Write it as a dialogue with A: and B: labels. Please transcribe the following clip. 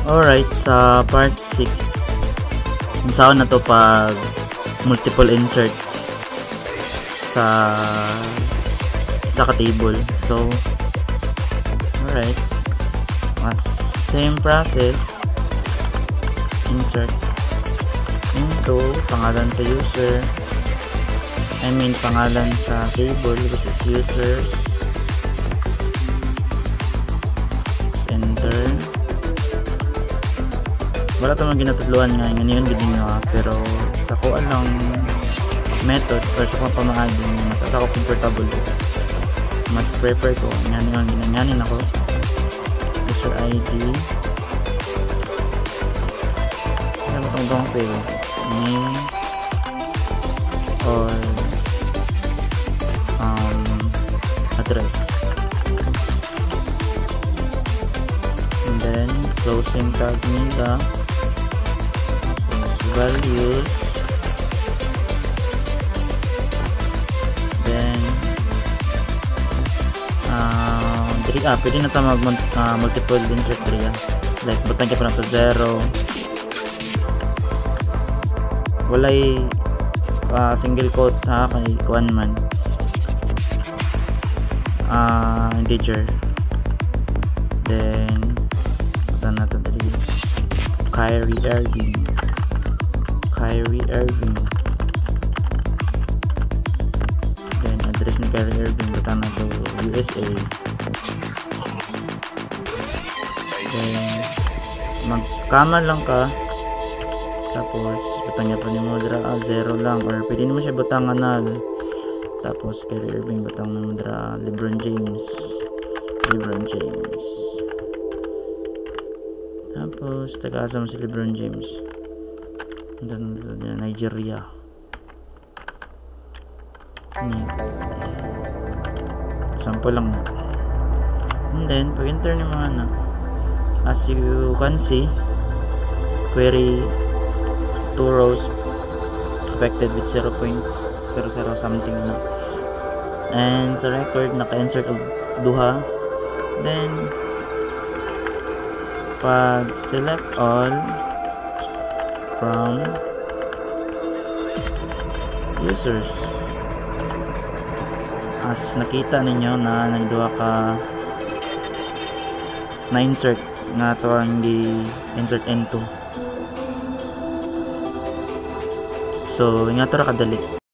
A: Alright, sa part 6, kung saan na to pag multiple insert sa isa ka table. So, alright, as same process, insert into pangalan sa user, I mean pangalan sa table, which is users, enter. Wala ta man ginatudloan nga ngayon gid ninyo, pero sa kuan lang method or sa kung pamaagi mas asa ko comfortable, mas prefer ko ngani ang ginanganin ako user ID sa matong dong pay name or address, and then closing tag nila values, then diri pwede na ta mag multiple insert diri, like butang ka pa na to 0, walay single quote ha, kay kuan man integer, then butang na to diri Kyrie Irving, Kyrie Irving, then address ni Kyrie Irving butang na to USA, then magkama lang ka, tapos butang niya pa ni mo dira 0 lang, or pwede naman siya butang null, tapos Kyrie Irving butang mo dira LeBron James, LeBron James, tapos taga-asa mo si LeBron James, Nigeria. Sample lang. And then pag enter ni mga na, as you can see, query 2 rows affected with 0.00 something na, and sa record naka-insert og duha, then pag select all from users, as nakita ninyo na nagduha ka na insert nga to ang gi insert into. So nga to ra kadali.